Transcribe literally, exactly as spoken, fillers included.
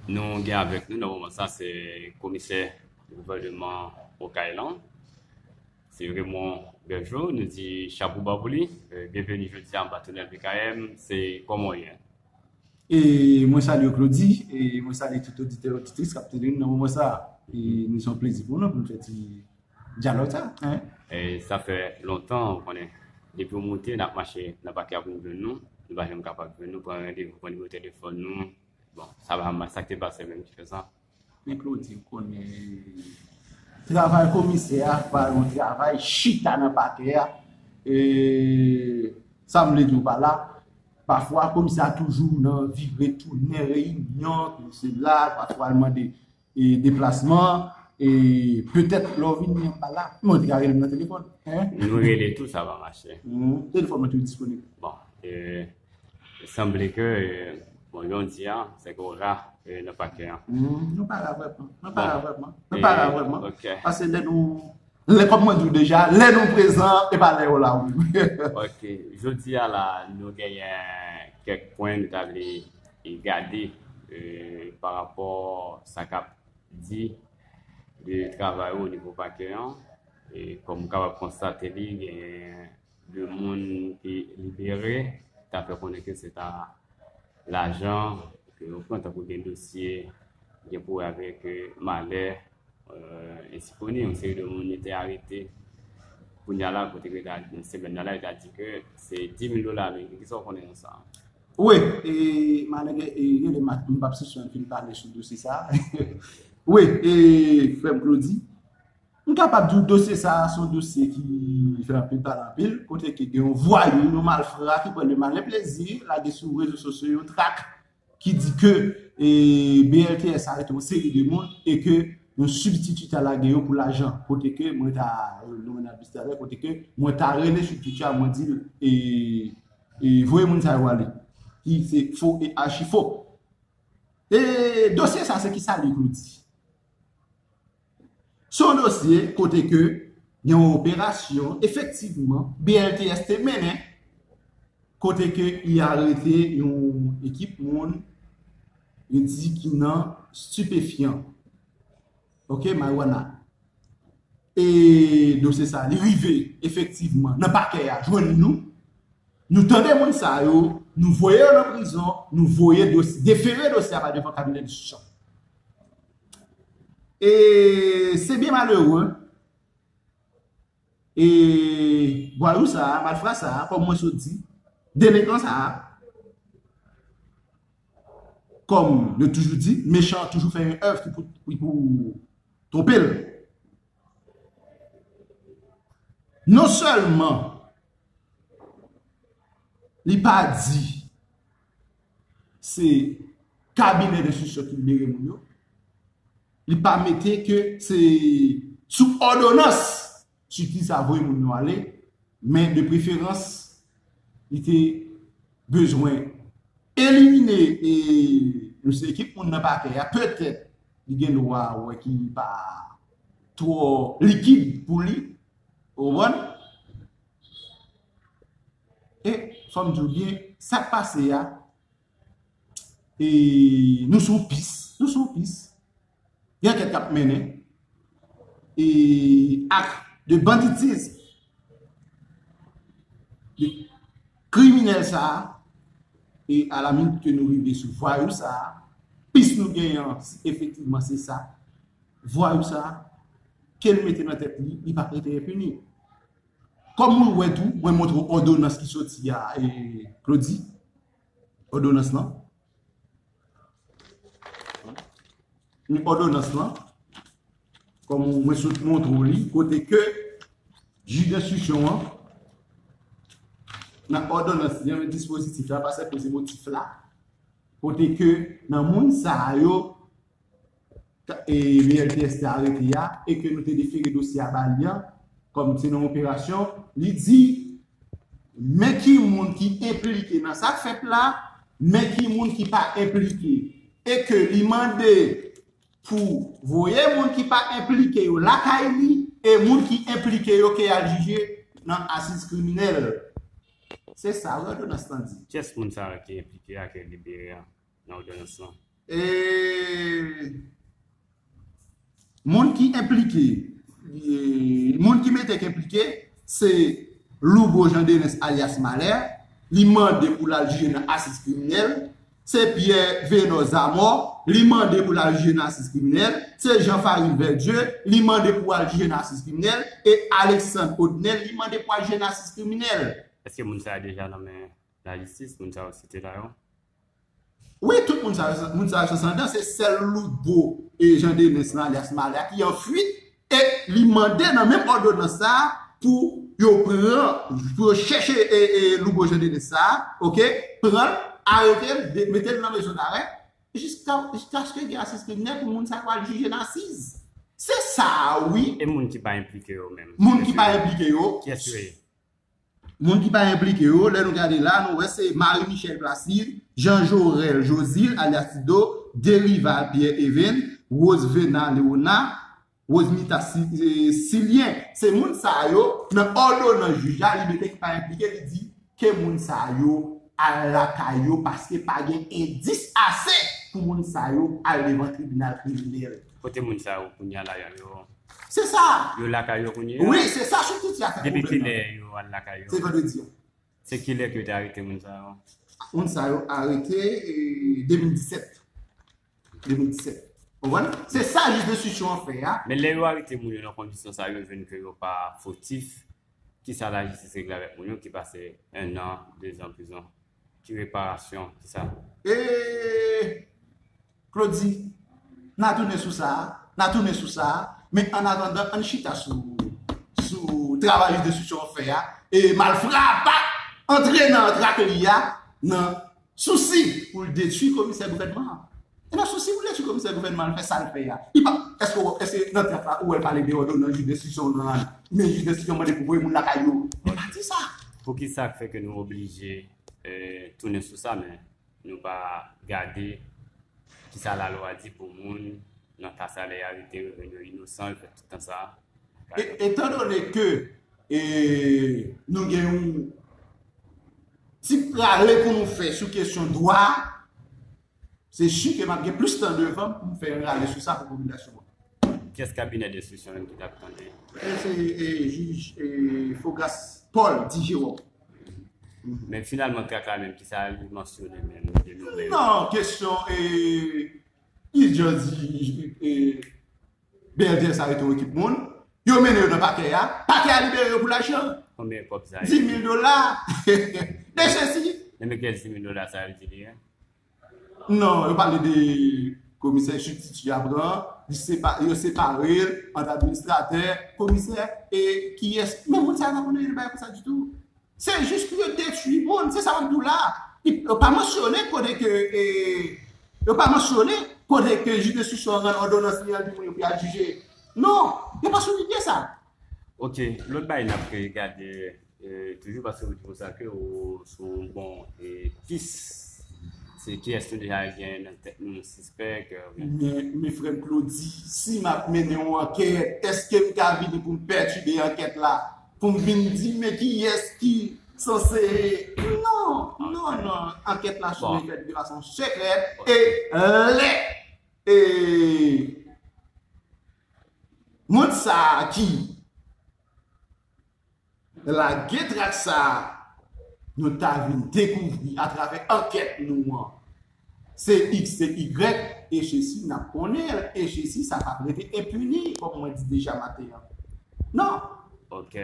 Nou gen avèk nou nan moman sa, se komisè gouvènman Okay lan, se Raymond Bergeau. Nou di chapo ba pou li. Euh, byenveni jodi a anba tonèl B K M. Se kòman w ye? E mwen salye w, Claudy, e mwen salye tout oditè, oditris k ap tande nou nan moman sa. E nou se yon plezi pou nou pou n fè ti dyalòg sa. Hein? E sa fè lontan, ou konnen. Depi w moute, n ap mache nan pakè a pou n jwenn nou. Nou pa janm kapab jwenn nou, pran randevou, pran nimewo telefòn nou. Bon, sa pa mal, sa k te pase menm ki fè sa. Men Claudy, ou konnen, travay komisè a pa yon travay chita nan pakè a. E sa m vle di w pa la, pafwa komisè a toujou nan vire tounen, reyinyon, sela, pafwa l mande e, deplasman, e petèt lè w vin li an pa la, men w te ka rele m nan telefòn. Hein? Nou rele tou, sa pa mache. Hmm, telefòn mwen toujou disponib. Bon, e, sanble ke, e, bon, jodi a, se ke w ra e, nan pakè an. Hmm, nou pa ra vrèman. Nou pa ra vrèman. Nou pa ra vrèman. Ok. Paske lè nou, lè kòm mwen di w deja, lè nou prezan, e pa lè yo la wi. Ok. Jodi a la, nou genyen kèk pwen nou ta vle e gade e, pa rapò sa k ap di de travay yo o nivo pakè an. E kòm ou kapab konstate li, gen de moun ki libere, ta fè konnen ke se ta lajan ke yo pran, tankou gen dosye gen pou wè avèk e, malè, e, ensi koni, yon seri de moun yo te arete. Kounye a la, kote ke ta, nan semèn nan la, yo ta di ke se dis mil dola ameriken. Kisa w konnen nan sa? Wi, e, malgre e, rele m ap sispann fin pale sou dosye sa. Wi, e, frè m Claudy, m kapab di w dosye sa a se yon dosye ki fè anpil pale anpil, kote ke gen yon vwayou, yon malfra ki pran le malen plezi lage sou rezo sosyo yon trak ki di ke e, B L T S arete yon seri de moun e ke yon sibtiti ta lage yo pou lajan, kote ke mwen ta, nou menm n ap di talè, kote ke mwen ta rele sibtiti a, mwen di l e, e voye moun sa yo ale. Ki se fo e achi fo. E dosye sa se kisa li, Claudy? Se yon dosye kote ke gen yon operasyon efektivman B L T S te mennen, kote ke li arete yon ekip moun yo di ki nan stipefyan. Ok, marijuana. E dosye sa, li rive efektivman nan pakè a jwenn nou. Nou tande moun sa yo, nou voye yo nan prizon, nou voye dosye, defere dosye a pa devan kabinè enstriksyon. E se byen malere, e vwayou sa a, malfra sa a, kòm mwen sot di, delenkan sa a, kòm yo toujou di, mechan an toujou fè yon èv ki pou, ki pou twonpe l. Non sèlman li pa di se kabinè enstriksyon ki libere moun yo, li pa mete ke se sou òdonans sibtiti sa voye moun yo ale, men de preferans li te bezwen elimine e, yon seri ekip moun nan pakè a, petèt li gen dwa wè ki pa twò likid pou li, ou konprann? E fò m di w byen, sa k pase a, e nou sou pis, nou sou pis. Gen ankèt k ap mennen. E ak de banditis, de kriminèl sa a, e alaminit ke nou rive sou vwayou sa a, pis nou genyen an, si efektivman se sa, vwayou sa a, ke l mete nan tèt li, li p ap rete enpini. Kòm ou wè tou, mwen montre w òdonans ki soti a, e, Claudy. Òdonans lan. Ni òdonans lan, kòm mwen sot montre w li, kote ke jij enstriksyon an, nan òdonans li an, dispozitif la, pa sèl koze motif la, kote ke nan moun sa yo, e, B L T S te arete a, e ke nou te defere dosye a ba li an, kòm se nan operasyon, li di, men ki moun ki enplike nan sa k fèt la, men ki moun ki pa enplike. E ke li mande pou voye moun ki pa enplike yo lakay li, e moun ki enplike yo ke al jije nan asiz kriminèl. Se sa, wi, òdonans lan di. Kiyès moun sa yo ki enplike a ke libere a nan òdonans lan? E Moun ki enplike, e, moun ki mete k enplike, se Loubo Jean Denis alyas Malè. Li mande pou l al jije nan asiz kriminèl. Se Pierre Venor Zamor, li mande pou l al jije nan asiz kriminèl. Se Jean Farid Verdieu, li mande pou al jije nan asiz kriminèl. E Alexandre Odnel, li mande pou al jije nan asiz kriminèl. Èske moun sa yo deja nan men lajistis, moun sa yo site la yo? Wi, tout moun sa yo, moun sa yo se sandan, se sèl Loubo e Jean Denis lan, alyas Malè, ki an fuit, e li mande nan menm òdonans sa a pou yo pran, pou yo chèche e, e Loubo Jean Denis sa a, oke, pran l, arete l, de- mete l nan mezon darè, jiska, jiskaske gen asiz kriminèl pou moun sa yo al jije nan asiz. Se sa a, wi. E moun ki pa enplike yo menm? Moun ki pa enplike yo. Kiyès yo ye? Moun ki pa enplike yo, lè nou gade la, nou wè se Marie Michelle Placide, Jean Jorel Josil, alyas Tido, Derival Pierre Even, Rosevena Leona, Rosemita Si- eh, Silien. Se moun sa yo, nan òdonans jij la, li mete ki pa enplike, li di ke moun sa yo al lakay yo paske pa gen endis ase pou moun sa yo al devan tribinal kriminèl. Kote moun sa yo kounye a la yo? Se sa. Yo lakay yo kounye a? Wi, se sa, sou tout sa. Depi kilè yo al lakay yo? Se vandredi an. Se kilè ke yo te arete moun sa yo? Moun sa yo arete, e, de mil disèt. De mil disèt. Konprann? Se sa jij enstriksyon an fè a. Men lè yo arete moun yo nan kondisyon sa yo, yo jwenn ke yo pa fotif, kisa lajistis regle avèk moun yo ki pase en an, de zan prizon? Ki reparasyon? Kisa? E, Claudy, n a tounen sou sa a, n a tounen sou sa a, men an atandan, ann chita sou, sou travay jij enstriksyon an fè a, e malfra pa antre nan trak li a, nan sousi pou l detwi komisè gouvènman an. E nan sousi pou l detwi komisè gouvènman an, l fè sa l fè a. Li pa, èske, èske nan trak la, ou wè l pale de òdonans jij enstriksyon nan, men jij enstriksyon mande pou voye moun lakay yo? Li pa di sa. Poukisa k fè ke nou oblije, eh, tounen sou sa, men nou pa gade kisa lalwa di pou moun nan ka sa lè y arete yo, yo inosan, yo fè tout tan sa? E, etandone ke, e, nou gen yon ti prale pou nou fè sou kesyon dwa, se si ke m ap gen plis tan devan pou m fè yon rale sou sa pou popilasyon an. Kiyès kabinè enstriksyon menm ki t ap tande? E se, e, jij, e, Faugas Paul, di Jérôme. Men finalman, trak la menm, kisa li mansyone menm de nou menm? Non, kesyon, e, li just di, e, B L D S arete yon ekip moun, yo mennen yo nan pakè a, pakè a libere yo pou lajan. Konbyen kòb sa ye? Dis mil dola. De sesi. Men kiyès dis mil dola sa yo di li ye? Non, yo pale de komisè sibstitye a pran, li sepa-, yo separe l ant administratè, komisè, e kiyès. Men moun sa yo pa konn anyen nan bagay konsa ditou. Se jis pou yo detwi moun, se sa m ap di w la. Yo pa mansyone kote ke, e, yo pa mansyone kote ke jij enstriksyon an rann òdonans li an, di moun yo pou y al jije. Non, yo pa souliye sa. Ok, lòt bagay n ap gade, e, toujou paske ou di konsa ke ou sou yon bon, e, pis. Se kiyès nou deja gen nan tèt nou, sispèk, e, oubyen... Men, men frè m Claudy, si m ap mennen yon ankèt, èske m ka vini pou m pètibe ankèt la? Pou m vin di, men kiyès ki sanse... Non, non, non. Ankèt la sou... Bon. Fèt de fason sekrèt. Ok. E lè, e, moun sa a ki lage trak sa a, nou ta vin dekouvri atravè ankèt nou an, se X, se Y, e sesi n ap konnen l, e sesi sa p ap rete enpini, kòm mwen di deja maten an. Non. Ok.